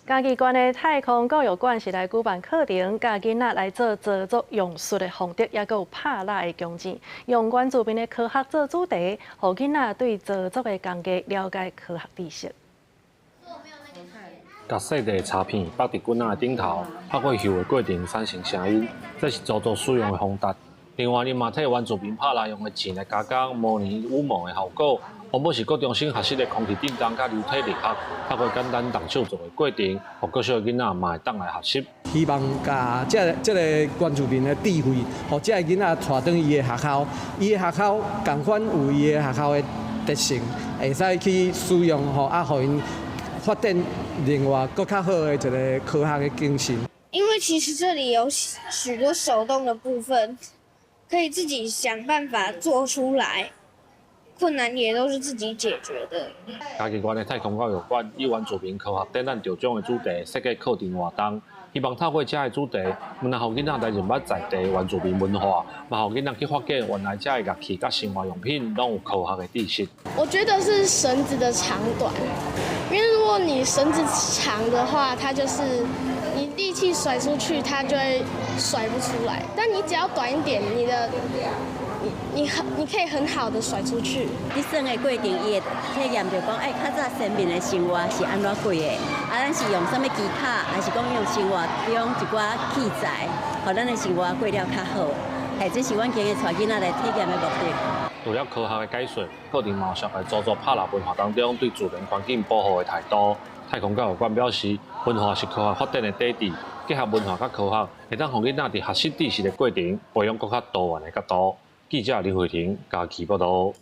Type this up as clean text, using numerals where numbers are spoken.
嘉義縣的太空教育館是來舉辦課程，教囡仔來做操作榕樹的風笛，抑閣有拍蠟的工匠，用原住民的科學做主題，予囡仔對操作的工具了解科學知識。共細塊柴片綁佇棍仔的頂頭，透過嗅的過程產生聲音，這是操作使用的風笛。另外，𪜶嘛替原住民拍蠟用的錢來加工模擬羽毛的效果。王保是國中生學習的空氣振動佮流體力學，透過簡單動手做的過程，予國小囡仔嘛會當來學習。希望共這個原住民的智慧，予這个囡仔帶轉伊的學校，伊的學校仝款有伊的學校的特性，會使去使用吼，啊，予𪜶發展另外閣較好的一个科學的精神。因為其實這裡有許多手動的部分，可以自己想辦法做出來。困難也都是自己解決的。嘉義縣的太空教育館以原住民科學展覽得獎的主題設計課程活動，希望透過這个主題，毋但予囡仔來認捌在地原住民文化，嘛予囡仔去發現原來這个樂器佮生活用品攏有科學的知識。我覺得是繩子的長短，因為如果你繩子長的話，它就是你力氣甩出去，它就會甩不出來。但你只要短一點，你的你你很你可以很好的甩出去。佇耍的過程，伊會體驗著講，哎，較早先民的生活是按怎過的？啊，咱是用啥物技巧，還是講用生活中一寡器材，予咱的生活過了較好？係，這是阮今日帶囡仔來體驗的目的。除了科學的解說，課程嘛有涉及操作拍蠟文化當中對自然環境保護的態度。太空教育館表示，文化是科學發展的底底，結合文化佮科學，會當予囡仔佇學習知識的過程，培養閣較多元的角度。記者林慧婷嘉義報道。